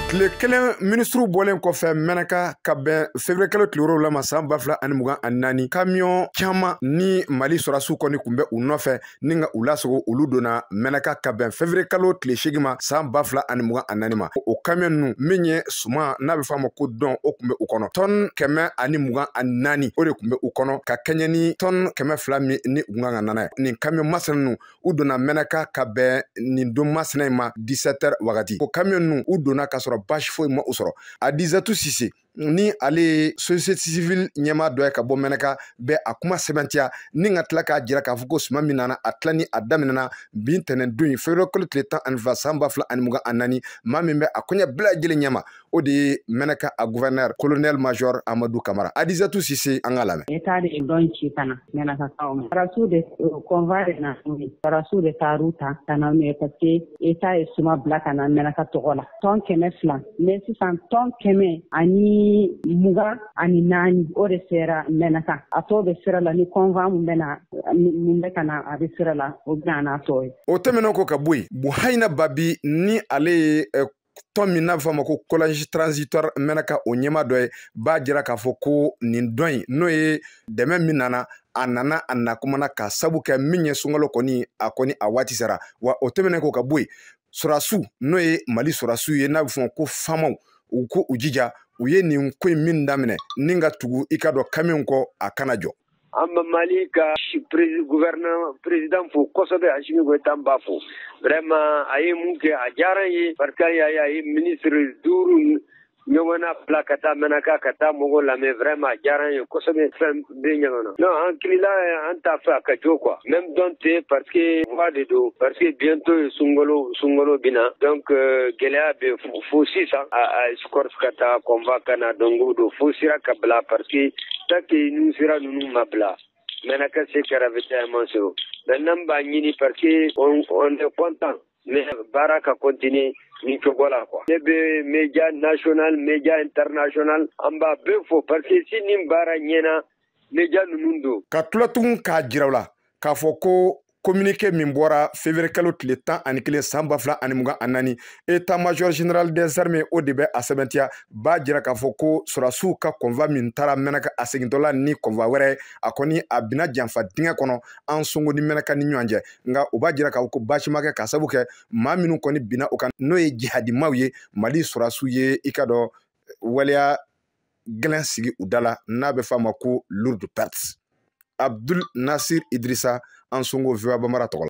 Tile kelen minisiriw bɔlen kɔfɛ Mɛnaka ka bɛn février kalo tile 7 ma san 2024, kamiyɔn caman ni Mali sɔrɔdasiw kɔni tun bɛ u nɔfɛ ni ka u lasogo, olu donna Mɛnaka ka bɛn février kalo tile 8 ma san 2024 ma. O kamiyɔn ninnu, min ye suman n'a bɛ fɔ a ma ko dɔn, o tun bɛ u kɔnɔ. Tɔni 124, o de tun bɛ u kɔnɔ, ka kɛɲɛ ni tɔni 200 min ni u kan ka nana ye. Nin kamiyɔn masina ninnu, u donna Mɛnaka ka bɛn nin don masina in ma 17 heures wagati. O kamiyɔn ninnu, u donna ka sɔrɔ baasi foyi ma u sɔrɔ. Adizatu Sise, ni ale ye société civile ɲɛmaa dɔ ye ka bɔ Mɛnaka, bɛ a kuma sɛbɛntiya ni ka tila k'a jira k'a fɔ ko suman min nana, a tila ni a daminɛna bi ntɛnɛn don in, février kalo tile 12 san 2024. Maa min bɛ a koɲɛ bɛɛ lajɛlen ɲɛma, o de ye Mɛnaka a gouverneur, colonel major Amadu Kamara. Adizatu Sise, an k'a lamɛn. État de ye dɔn ci ka na Mɛnakakaw ma. Sɔrɔdasiw de convoi de na n'u ye, sɔrɔdasiw de taar'u ta ka na n'u ye, parce que État ye suma bila ka na Mɛnaka tɔgɔ la, tɔn 200. Mais sisan tɔn 124, o de sera Mɛnaka. A tɔ bɛ sira la, ni convoi mun bɛ na, mun bɛ ka na, a bɛ sira la, o bɛ na n'a tɔ ye. O tɛmɛnen kɔ ka bɔ yen, Buhayina Babi, ni ale ye tɔn min n'a bɛ fɔ a ma ko Collège transitoire Mɛnaka, o ɲɛmaa dɔ ye, b'a jira k'a fɔ ko nin dɔn in, n'o ye dɛmɛ min nana, a nana a nakumana ka sabu kɛ min ye sunkalo kɔni, a kɔni a waati sera wa. O tɛmɛnen kɔ ka bɔ yen, sɔrɔdasiw, n'o ye Mali sɔrɔdasiw ye n'a bɛ fɔ ko FAMaw, u ko u jija, u ye nin ko in min daminɛ ni ka tugu i ka dɔn kamiw kɔ, a kana jɔ. An bɛ Mali ka gouvernement président fo kosɛbɛ, Asimi Goyita b'a fo. Vraiment, a ye mun kɛ, a diyara n ye, parce que a ye ministre duuru ɲɔgɔnna bila ka taa Mɛnaka ka taa mɔgɔw lamɛn. Vraiment, a diyara n ye kosɛbɛ. Fɛn bɛ ɲɔgɔn na, non, an kilila, an t'a fɛ a ka jɔ quoi, même dɔn tɛ, parce que voie de don, parce que bientôt sunkalo bɛ na. Donc gɛlɛya bɛ fo sisan a escorte ka taa, convoi ka na. Donc o don fo sira ka bila, parce que tant que ni sira ninnu ma bila, Mɛnaka se ka ravitaillement sɔrɔ. Maintenant n b'a ɲini, parce que on est content, mais baara ka continuer nin cogo la quoi. Ne bɛ média national, média international, an b'a bɛɛ fo, parce que si nin baara ɲɛna, média ninnu don. Ka tila tugun k'a jira u la k'a fɔ ko communiqué min bɔra février kalo tile 11 san 2024, état major général des armées, o de bɛ a sɛbɛntiya, b'a jira k'a fɔ ko sɔrɔdasiw ka convoi min taara Mɛnaka, a segintɔla ni convoi wɛrɛ, a kɔni a binna janfa dingɛ kɔnɔ Ansongo ni Mɛnaka ni ɲɔgɔn cɛ. Nka u b'a jira k'a fɔ ko baasi ma kɛ, k'a sababu kɛ maa minnu kɔni binna o kan, n'o ye jihadimaw ye, Mali sɔrɔdasiw ye i ka dɔn waleya gɛlɛn sigi u da la, n'a bɛ fɔ a ma ko lourde perte. Abdul Nasir Idrissa, Ansongo, VOA Bambara tɔgɔ la.